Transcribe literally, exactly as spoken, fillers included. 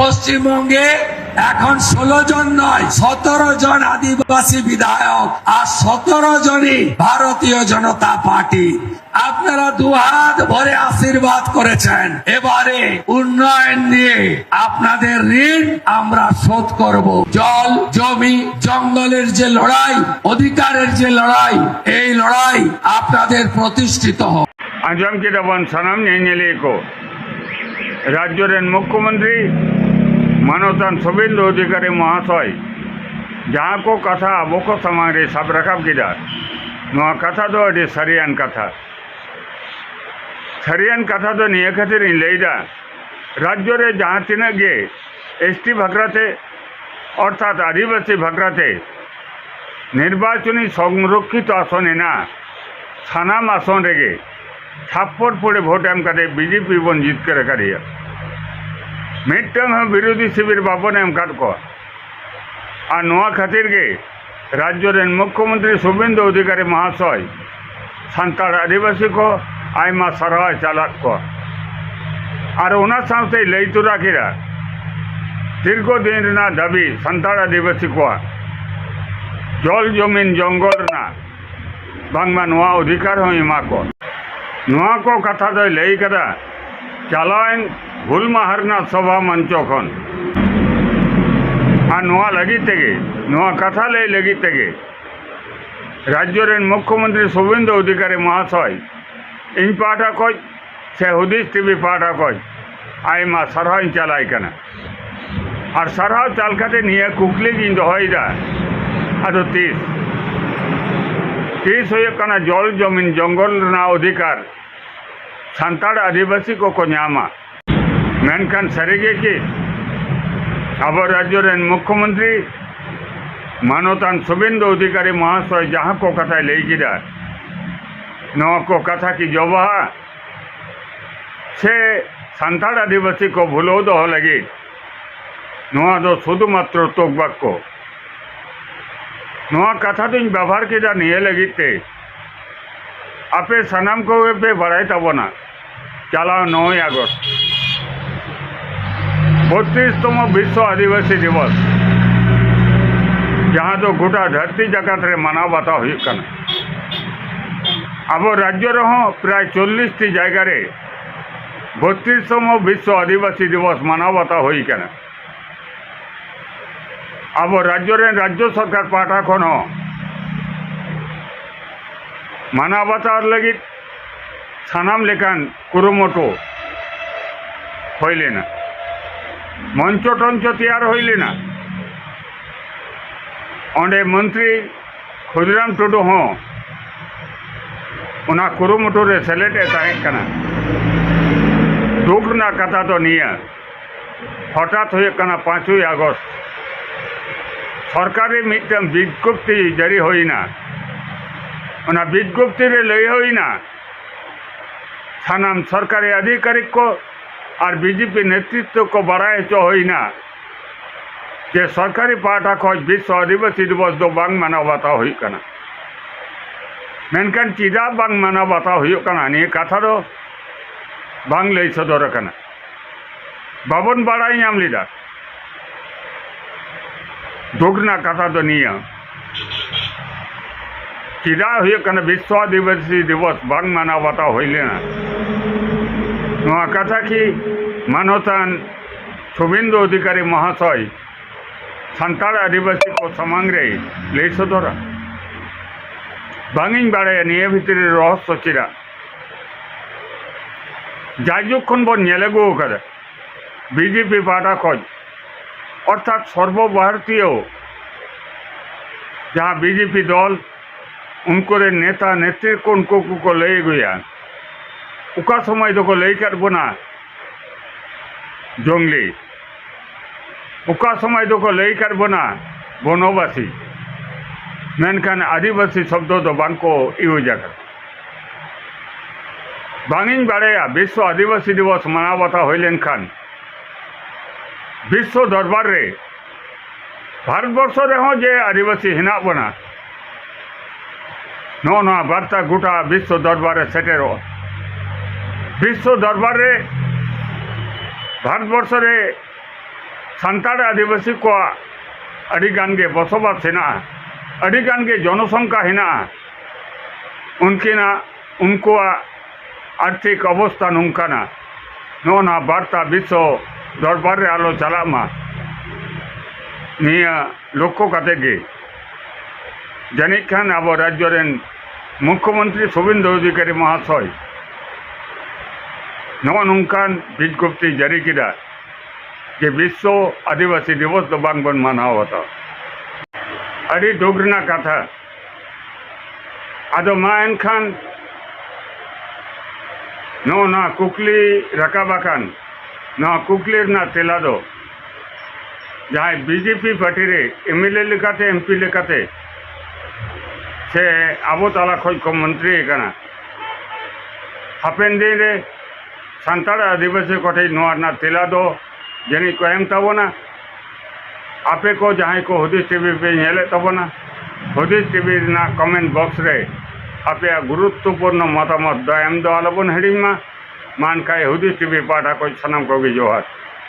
পশ্চিমবঙ্গে এখন ষোলো জন নয়, সতেরো জন আদিবাসী বিধায়ক আর সতেরো জনই ভারতীয় জনতা পার্টি। আপনারা দুহাত ভরে আশীর্বাদ করেছেন, এবারে উন্নয়ন নিয়ে আপনাদের ঋণ আমরা শোধ করব। জল, জমি, জঙ্গলের যে লড়াই, অধিকারের যে লড়াই, এই লড়াই আপনাদের প্রতিষ্ঠিত হোক। ᱟᱸᱡᱚᱢ ᱠᱮᱫᱟ ᱵᱚᱱ ᱥᱟᱱᱟᱢ ᱧᱮᱧᱮᱞᱤᱭᱟᱹ ᱠᱚ, ᱨᱟᱡᱽᱡᱚ ᱨᱮᱱ ᱢᱩᱠᱠᱷᱚᱢᱚᱱᱛᱨᱤ ᱢᱟᱱᱚᱛᱟᱱ ᱥᱩᱵᱷᱮᱱᱫᱩ ᱚᱫᱷᱤᱠᱟᱨᱤ ᱢᱚᱦᱟᱥᱚᱭ ᱡᱟᱦᱟᱸ ᱠᱚ ᱠᱟᱛᱷᱟ ᱟᱵᱚ ᱠᱚ ᱥᱟᱢᱟᱝ ᱨᱮ ᱥᱟᱵ ᱨᱟᱠᱟᱵ ᱠᱮᱫᱟ, ᱱᱚᱣᱟ ᱠᱟᱛᱷᱟ ᱫᱚ ᱟᱹᱰᱤ ᱥᱟᱹᱨᱤᱭᱟᱱ ᱠᱟᱛᱷᱟ᱾ ᱥᱟᱹᱨᱤᱭᱟᱱ ᱠᱟᱛᱷᱟ ᱫᱚ ᱱᱤᱭᱟᱹ ᱠᱷᱟᱹᱛᱤᱨ ᱤᱧ ᱞᱟᱹᱭᱫᱟ, ᱨᱟᱡᱽᱡᱚ ᱨᱮ ᱡᱟᱦᱟᱸ ᱛᱤᱱᱟᱹᱜ ᱜᱮ ᱮᱥ ᱴᱤ ᱵᱷᱟᱠᱨᱟᱛᱮ, ᱚᱨᱛᱷᱟᱛ ᱟᱹᱫᱤᱵᱟᱹᱥᱤ ᱵᱷᱟᱠᱨᱟᱛᱮ ᱱᱤᱨᱵᱟᱪᱚᱱᱤ ᱥᱚᱝᱨᱚᱠᱠᱷᱤᱛᱚ ᱟᱥᱚᱱ ᱮᱱᱟ, ᱥᱟᱱᱟᱢ ᱟᱥᱚᱱ ᱨᱮᱜᱮ ᱪᱷᱟᱯᱯᱚᱲ ᱯᱷᱳᱲᱮ ᱵᱷᱳᱴ ᱮᱢ ᱠᱟᱛᱮ ᱵᱤ ᱡᱮ ᱯᱤ ᱵᱚᱱ ᱡᱤᱛᱠᱟᱹᱨ ᱟᱠᱟᱫᱮᱭᱟ᱾ ᱢᱤᱫᱴᱟᱝ ᱦᱚᱸ ᱵᱤᱨᱳᱫᱷᱤ ᱥᱤᱵᱤᱨ ᱵᱟᱵᱚᱱ ᱮᱢ ᱟᱠᱟᱫ ᱠᱚᱣᱟ᱾ ᱟᱨ ᱱᱚᱣᱟ ᱠᱷᱟᱹᱛᱤᱨ ᱜᱮ ᱨᱟᱡᱽᱡᱚ ᱨᱮᱱ ᱢᱩᱠᱠᱷᱚᱢᱚᱱᱛᱨᱤ ᱥᱩᱵᱷᱮᱱᱫᱩ ᱚᱫᱷᱤᱠᱟᱨᱤ ᱢᱚᱦᱟᱥᱚᱭ ᱥᱟᱱᱛᱟᱲ ᱟᱹᱫᱤᱵᱟᱹᱥᱤ ᱠᱚ ᱟᱭᱢᱟ ᱥᱟᱨᱦᱟᱣ ᱮ ᱪᱟᱞᱟᱫ ᱠᱚᱣᱟ᱾ ᱟᱨ ᱚᱱᱟ ᱥᱟᱶᱛᱮᱭ ᱞᱟᱹᱭ ᱛᱚᱨᱟ ᱠᱮᱫᱟ, ᱫᱤᱨᱜᱷᱚ ᱫᱤᱱ ᱨᱮᱱᱟᱜ ᱫᱟᱹᱵᱤ ᱥᱟᱱᱛᱟᱲ ᱟᱹᱫᱤᱵᱟᱹᱥᱤ ᱠᱚᱣᱟᱜ ᱡᱚᱞ ᱡᱚᱢᱤᱱ ᱡᱚᱝᱜᱚᱞ ᱨᱮᱱᱟᱜ ᱵᱟᱝᱢᱟ ᱱᱚᱣᱟ ᱚᱫᱷᱤᱠᱟᱨ ᱦᱚᱸ ᱮᱢᱟ ᱠᱚ᱾ ᱱᱚᱣᱟ ᱠᱚ ᱠᱟᱛᱷᱟ ᱫᱚᱭ ᱞᱟᱹᱭ ᱠᱟᱫᱟ ᱪᱟᱞᱟᱣᱮᱱ ᱦᱩᱞ ᱢᱟᱦᱟ ᱨᱮᱱᱟᱜ ᱥᱚᱵᱷᱟ ᱢᱚᱧᱪᱚ ᱠᱷᱚᱱ᱾ ᱟᱨ ᱱᱚᱣᱟ ᱞᱟᱹᱜᱤᱫ ᱛᱮᱜᱮ, ᱱᱚᱣᱟ ᱠᱟᱛᱷᱟ ᱞᱟᱹᱭ ᱞᱟᱹᱜᱤᱫ ᱛᱮᱜᱮ ᱨᱟᱡᱽᱡᱚ ᱨᱮᱱ ᱢᱩᱠᱠᱷᱚᱢᱚᱱᱛᱨᱤ ᱥᱩᱵᱷᱮᱱᱫᱩ ᱚᱫᱷᱤᱠᱟᱨᱤ ᱢᱚᱦᱟᱥᱚᱭ ᱤᱧ ᱯᱟᱦᱴᱟ ᱠᱷᱚᱱ ᱥᱮ ᱦᱩᱫᱤᱥ ᱴᱤᱵᱷᱤ ᱯᱟᱦᱴᱟ ᱠᱷᱚᱱ ᱟᱭᱢᱟ ᱥᱟᱨᱦᱟᱣ ᱤᱧ ᱪᱟᱞᱟᱭ ᱠᱟᱱᱟ᱾ ᱟᱨ ᱥᱟᱨᱦᱟᱣ ᱪᱟᱞ ᱠᱟᱛᱮ ᱱᱤᱭᱟᱹ ᱠᱩᱠᱞᱤ ᱜᱤᱧ ᱫᱚᱦᱚᱭᱮᱫᱟ, ᱟᱫᱚ ᱛᱤᱥ, ᱛᱤᱥ ᱦᱩᱭᱩᱜ ᱠᱟᱱᱟ ᱡᱚᱞ ᱡᱚᱢᱤᱱ ᱡᱚᱝᱜᱚᱞ ᱨᱮᱱᱟᱜ ᱚᱫᱷᱤᱠᱟᱨ ᱥᱟᱱᱛᱟᱲ ᱟᱹᱫᱤᱵᱟᱹᱥᱤ ᱠᱚᱠᱚ ᱧᱟᱢᱟ? ᱢᱮᱱᱠᱷᱟᱱ ᱥᱟᱹᱨᱤᱜᱮ ᱠᱤ ᱟᱵᱚ ᱨᱟᱡᱽᱡᱚ ᱨᱮᱱ ᱢᱩᱠᱠᱷᱚᱢᱚᱱᱛᱨᱤ ᱢᱟᱱᱚᱛᱟᱱ ᱥᱩᱵᱷᱮᱱᱫᱩ ᱚᱫᱷᱤᱠᱟᱨᱤ ᱢᱚᱦᱟᱥᱚᱭ ᱡᱟᱦᱟᱸ ᱠᱚ ᱠᱟᱛᱷᱟᱭ ᱞᱟᱹᱭ ᱠᱮᱫᱟ, ᱱᱚᱣᱟ ᱠᱚ ᱠᱟᱛᱷᱟ ᱠᱤ ᱡᱚᱵᱟᱦᱟ? ᱥᱮ ᱥᱟᱱᱛᱟᱲ ᱟᱹᱫᱤᱵᱟᱹᱥᱤ ᱠᱚ ᱵᱷᱩᱞᱟᱹᱣ ᱫᱚᱦᱚ ᱞᱟᱹᱜᱤᱫ ᱱᱚᱣᱟ ᱫᱚ ᱥᱩᱫᱷᱩ ᱢᱟᱛᱨᱚ ᱛᱚᱠ ᱵᱟᱠᱠᱚ? ᱱᱚᱣᱟ ᱠᱟᱛᱷᱟ ᱫᱚᱧ ᱵᱮᱵᱷᱟᱨ ᱠᱮᱫᱟ ᱱᱤᱭᱟᱹ ᱞᱟᱹᱜᱤᱫ ᱛᱮ, ᱟᱯᱮ ᱥᱟᱱᱟᱢ ᱠᱚᱜᱮ ᱯᱮ ᱵᱟᱲᱟᱭ ᱛᱟᱵᱚᱱᱟ, ᱪᱟᱞᱟᱣ ᱱᱚᱭ ᱟᱜᱚᱥᱴ ᱵᱚᱛᱨᱤᱥ ᱛᱚᱢᱚ ᱵᱤᱥᱥᱚ ᱟᱹᱫᱤᱵᱟᱹᱥᱤ ᱫᱤᱵᱚᱥ, ᱡᱟᱦᱟᱸ ᱫᱚ ᱜᱚᱴᱟ ᱫᱷᱟᱹᱨᱛᱤ ᱡᱟᱠᱟᱛ ᱨᱮ ᱢᱟᱱᱟᱣ ᱵᱟᱛᱟᱣ ᱦᱩᱭᱩᱜ ᱠᱟᱱᱟ᱾ ᱟᱵᱚ ᱨᱟᱡᱽᱡᱚ ᱨᱮᱦᱚᱸ ᱯᱨᱟᱭ ᱪᱚᱞᱞᱤᱥ ᱴᱤ ᱡᱟᱭᱜᱟ ᱨᱮ ᱵᱚᱛᱨᱤᱥ ᱛᱚᱢᱚ ᱵᱤᱥᱥᱚ ᱟᱹᱫᱤᱵᱟᱹᱥᱤ ᱫᱤᱵᱚᱥ ᱢᱟᱱᱟᱣ ᱵᱟᱛᱟᱣ ᱦᱩᱭ ᱠᱟᱱᱟ᱾ ᱟᱵᱚ ᱨᱟᱡᱽᱡᱚ ᱨᱮᱱ ᱨᱟᱡᱽᱡᱚ ᱥᱚᱨᱠᱟᱨ ᱯᱟᱦᱴᱟ ᱠᱷᱚᱱ ᱦᱚᱸ ᱢᱟᱱᱟᱣ ᱵᱟᱛᱟᱣ ᱞᱟᱹᱜᱤᱫ ᱥᱟᱱᱟᱢ ᱞᱮᱠᱟᱱ ᱠᱩᱨᱩᱢᱩᱴᱩ ᱦᱩᱭ ᱞᱮᱱᱟ᱾ ᱢᱚᱧᱪᱚ ᱴᱚᱧᱪᱚ ᱛᱮᱭᱟᱨ ᱦᱩᱭ ᱞᱮᱱᱟ᱾ ᱚᱸᱰᱮ ᱢᱚᱱᱛᱨᱤ ᱠᱷᱩᱫᱤᱨᱟᱢ ᱴᱩᱰᱩ ᱦᱚᱸ ᱚᱱᱟ ᱠᱩᱨᱩᱢᱩᱴᱩ ᱨᱮ ᱥᱮᱞᱮᱫ ᱮ ᱛᱟᱦᱮᱸ ᱠᱟᱱᱟ᱾ ᱫᱩᱠ ᱨᱮᱱᱟᱜ ᱠᱟᱛᱷᱟ ᱫᱚ ᱱᱤᱭᱟᱹ, ᱦᱚᱴᱟᱛ ᱦᱩᱭᱩᱜ ᱠᱟᱱᱟ ᱯᱟᱸᱪᱚᱭ ᱟᱜᱚᱥᱴ, ᱥᱚᱨᱠᱟᱨᱤ ᱢᱤᱫᱴᱟᱝ ᱵᱤᱡᱽᱜᱚᱯᱛᱤ ᱡᱟᱹᱨᱤ ᱦᱩᱭᱱᱟ᱾ ᱚᱱᱟ ᱵᱤᱡᱽᱜᱚᱯᱛᱤ ᱨᱮ ᱞᱟᱹᱭ ᱦᱩᱭᱱᱟ, ᱥᱟᱱᱟᱢ ᱥᱚᱨᱠᱟᱨᱤ ᱟᱫᱷᱤᱠᱟᱨᱤᱠ ᱠᱚ ᱟᱨ ᱵᱤᱡᱮᱯᱤ ᱱᱮᱛᱨᱤᱛᱵ ᱠᱚ ᱵᱟᱲᱟᱭ ᱦᱚᱪᱚ ᱦᱩᱭᱱᱟ ᱡᱮ ᱥᱚᱨᱠᱟᱨᱤ ᱯᱟᱦᱴᱟ ᱠᱷᱚᱱ ᱵᱤᱥᱥᱚ ᱟᱹᱫᱤᱵᱟᱹᱥᱤ ᱫᱤᱵᱚᱥ ᱫᱚ ᱵᱟᱝ ᱢᱟᱱᱟᱣ ᱵᱟᱛᱟᱣ ᱦᱩᱭᱩᱜ ᱠᱟᱱᱟ᱾ ᱢᱮᱱᱠᱷᱟᱱ ᱪᱮᱫᱟᱜ ᱵᱟᱝ ᱢᱟᱱᱟᱣ ᱵᱟᱛᱟᱣ ᱦᱩᱭᱩᱜ ᱠᱟᱱᱟ, ᱱᱤᱭᱟᱹ ᱠᱟᱛᱷᱟ ᱫᱚ ᱵᱟᱝ ᱞᱟᱹᱭ ᱥᱚᱫᱚᱨ ᱟᱠᱟᱱᱟ, ᱵᱟᱵᱚᱱ ᱵᱟᱲᱟᱭ ᱧᱟᱢ ᱞᱮᱫᱟ᱾ ᱫᱩᱠ ᱨᱮᱱᱟᱜ ᱠᱟᱛᱷᱟ ᱫᱚ ᱱᱤᱭᱟᱹ, ᱪᱮᱫᱟᱜ ᱦᱩᱭᱩᱜ ᱠᱟᱱᱟ ᱵᱤᱥᱥᱚ ᱟᱹᱫᱤᱵᱟᱹᱥᱤ ᱫᱤᱵᱚᱥ ᱵᱟᱝ ᱢᱟᱱᱟᱣ ᱵᱟᱛᱟᱣ ᱦᱩᱭ ᱞᱮᱱᱟ? ᱱᱚᱣᱟ ᱠᱟᱛᱷᱟ ᱠᱤ ᱢᱟᱱᱚᱛᱟᱱ ᱥᱩᱵᱷᱮᱱᱫᱩ ᱚᱫᱷᱤᱠᱟᱨᱤ ᱢᱚᱦᱟᱥᱚᱭ ᱥᱟᱱᱛᱟᱲ ᱟᱹᱫᱤᱵᱟᱹᱥᱤ ᱠᱚ ᱥᱟᱢᱟᱝ ᱨᱮᱭ ᱞᱟᱹᱭ ᱥᱚᱫᱚᱨᱟ? ᱵᱟᱝ ᱤᱧ ᱵᱟᱲᱟᱭᱟ ᱱᱤᱭᱟᱹ ᱵᱷᱤᱛᱨᱤ ᱨᱮ ᱨᱚᱦᱚᱥᱭᱚ ᱪᱮᱫᱟᱜ᱾ ᱡᱟᱭᱡᱩᱜᱽ ᱠᱷᱚᱱ ᱵᱚᱱ ᱧᱮᱞ ᱟᱹᱜᱩ ᱟᱠᱟᱫᱟ, ᱵᱤᱡᱮᱯᱤ ᱯᱟᱦᱴᱟ ᱠᱷᱚᱱ, ᱚᱨᱛᱷᱟᱛ ᱥᱚᱨᱵᱚ ᱵᱷᱟᱨᱚᱛᱤᱭᱚ ᱡᱟᱦᱟᱸ ᱵᱤᱡᱮᱯᱤ ᱫᱚᱞ, ᱩᱱᱠᱩ ᱨᱮᱱ ᱱᱮᱛᱟ ᱱᱮᱛᱨᱤ ᱠᱚ ᱩᱱᱠᱩ ᱠᱚᱠᱚ ᱞᱟᱹᱭ ᱟᱹᱜᱩᱭᱟ᱾ ᱚᱠᱟ ᱥᱚᱢᱚᱭ ᱫᱚᱠᱚ ᱞᱟᱹᱭ ᱠᱟᱫ ᱵᱚᱱᱟ ᱡᱚᱝᱞᱤ, ᱚᱠᱟ ᱥᱚᱢᱚᱭ ᱫᱚᱠᱚ ᱞᱟᱹᱭ ᱠᱟᱫ ᱵᱚᱱᱟ ᱵᱚᱱᱚᱵᱟᱥᱤ, ᱢᱮᱱᱠᱷᱟᱱ ᱟᱹᱫᱤᱵᱟᱹᱥᱤ ᱥᱚᱵᱫᱚ ᱫᱚ ᱵᱟᱝ ᱠᱚ ᱤᱭᱩᱡᱽ ᱟᱠᱟᱫᱟ᱾ ᱵᱟᱝ ᱤᱧ ᱵᱟᱲᱟᱭᱟ ᱵᱤᱥᱥᱚ ᱟᱹᱫᱤᱵᱟᱹᱥᱤ ᱫᱤᱵᱚᱥ ᱢᱟᱱᱟᱣ ᱵᱟᱛᱟᱣ ᱦᱩᱭ ᱞᱮᱱᱠᱷᱟᱱ ᱵᱤᱥᱥᱚ ᱫᱚᱨᱵᱟᱨ ᱨᱮ ᱵᱷᱟᱨᱚᱛ ᱵᱚᱨᱥᱚ ᱨᱮᱦᱚᱸ ᱡᱮ ᱟᱹᱫᱤᱵᱟᱹᱥᱤ ᱦᱮᱱᱟᱜ ᱵᱚᱱᱟ, ᱱᱚᱜᱼᱚ ᱱᱚᱣᱟ ᱵᱟᱨᱛᱟ ᱜᱚᱴᱟ ᱵᱤᱥᱥᱚ ᱫᱚᱨᱵᱟᱨ ᱨᱮ ᱥᱮᱴᱮᱨᱚᱜᱼᱟ᱾ ᱵᱤᱥᱥᱚ ᱫᱚᱨᱵᱟᱨ ᱨᱮ ᱵᱷᱟᱨᱚᱛ ᱵᱚᱨᱥᱚ ᱨᱮ ᱥᱟᱱᱛᱟᱲ ᱟᱹᱫᱤᱵᱟᱹᱥᱤ ᱠᱚᱣᱟᱜ ᱟᱹᱰᱤ ᱜᱟᱱ ᱜᱮ ᱵᱚᱥᱚᱵᱟᱥ ᱦᱮᱱᱟᱜᱼᱟ, ᱟᱹᱰᱤ ᱜᱟᱱ ᱜᱮ ᱡᱚᱱᱚᱥᱚᱝᱠᱷᱟ ᱦᱮᱱᱟᱜᱼᱟ᱾ ᱩᱱᱠᱤᱱᱟᱜ, ᱩᱱᱠᱩᱣᱟᱜ ᱟᱨᱛᱷᱤᱠ ᱚᱵᱚᱥᱛᱷᱟ ᱱᱚᱝᱠᱟᱱᱟ, ᱱᱚᱜᱼᱚ ᱱᱚᱣᱟ ᱵᱟᱨᱛᱟ ᱵᱤᱥᱥᱚ ᱫᱚᱨᱵᱟᱨ ᱨᱮ ᱟᱞᱚ ᱪᱟᱞᱟᱜ ᱢᱟ, ᱱᱤᱭᱟᱹ ᱞᱚᱠᱠᱷᱚ ᱠᱟᱛᱮ ᱜᱮ ᱡᱟᱹᱱᱤᱡ ᱠᱷᱟᱱ ᱟᱵᱚ ᱨᱟᱡᱽᱡᱚ ᱨᱮᱱ ᱢᱩᱠᱠᱷᱚᱢᱚᱱᱛᱨᱤ ᱥᱩᱵᱷᱮᱱᱫᱩ ᱚᱫᱷᱤᱠᱟᱨᱤ ᱢᱚᱦᱟᱥᱚᱭ ᱱᱚᱜᱼᱚ ᱱᱚᱝᱠᱟᱱ ᱵᱤᱡᱽᱜᱚᱯᱛᱤᱭ ᱡᱟᱹᱨᱤ ᱠᱮᱫᱟ ᱡᱮ ᱵᱤᱥᱥᱚ ᱟᱹᱫᱤᱵᱟᱹᱥᱤ ᱫᱤᱵᱚᱥ ᱫᱚ ᱵᱟᱝᱵᱚᱱ ᱢᱟᱱᱟᱣ ᱵᱟᱛᱟᱣᱟ᱾ ᱟᱹᱰᱤ ᱫᱩᱠ ᱨᱮᱱᱟᱜ ᱠᱟᱛᱷᱟ᱾ ᱟᱫᱚ ᱢᱟ ᱮᱱᱠᱷᱟᱱ ᱱᱚᱜᱼᱚ ᱱᱚᱣᱟ ᱠᱩᱠᱞᱤ ᱨᱟᱠᱟᱵ ᱟᱠᱟᱱ, ᱱᱚᱣᱟ ᱠᱩᱠᱞᱤ ᱨᱮᱱᱟᱜ ᱛᱮᱞᱟ ᱫᱚ ᱡᱟᱦᱟᱸᱭ ᱵᱤᱡᱮᱯᱤ ᱯᱟᱨᱴᱤ ᱨᱮ ᱮᱢᱮᱞᱮ ᱞᱮᱠᱟᱛᱮ, ᱮᱢᱯᱤ ᱞᱮᱠᱟᱛᱮ ᱥᱮ ᱟᱵᱚ ᱛᱟᱞᱟ ᱠᱷᱚᱱ ᱠᱚ ᱢᱚᱱᱛᱨᱤ ᱟᱠᱟᱱᱟ, ᱦᱟᱯᱮᱱ ᱫᱤᱱ ᱨᱮ ᱥᱟᱱᱛᱟᱲ ᱟᱹᱫᱤᱵᱟᱹᱥᱤ ᱠᱚᱴᱷᱮᱱ ᱱᱚᱣᱟ ᱨᱮᱱᱟᱜ ᱛᱮᱞᱟ ᱫᱚ ᱡᱟᱹᱱᱤᱡ ᱠᱚ ᱮᱢ ᱛᱟᱵᱚᱱᱟ᱾ ᱟᱯᱮ ᱠᱚ ᱡᱟᱦᱟᱸᱭ ᱠᱚ ᱦᱩᱫᱤᱥ ᱴᱤᱵᱷᱤ ᱯᱮ ᱧᱮᱞᱮᱫ ᱛᱟᱵᱚᱱᱟ, ᱦᱩᱫᱤᱥ ᱴᱤᱵᱷᱤ ᱨᱮᱱᱟᱜ ᱠᱚᱢᱮᱱᱴ ᱵᱚᱠᱥ ᱨᱮ ᱟᱯᱮᱭᱟᱜ ᱜᱩᱨᱩᱛᱛᱚᱯᱩᱨᱱᱚ ᱢᱚᱛᱟᱢᱚᱛ ᱫᱚ ᱮᱢ ᱫᱚ ᱟᱞᱚᱵᱚᱱ ᱦᱤᱲᱤᱧ ᱢᱟ᱾ ᱢᱟ ᱮᱱᱠᱷᱟᱱ ᱦᱩᱫᱤᱥ ᱴᱤᱵᱷᱤ ᱯᱟᱦᱴᱟ ᱠᱷᱚᱱ ᱥᱟᱱᱟᱢ ᱠᱚᱜᱮ ᱡᱚᱦᱟᱨ᱾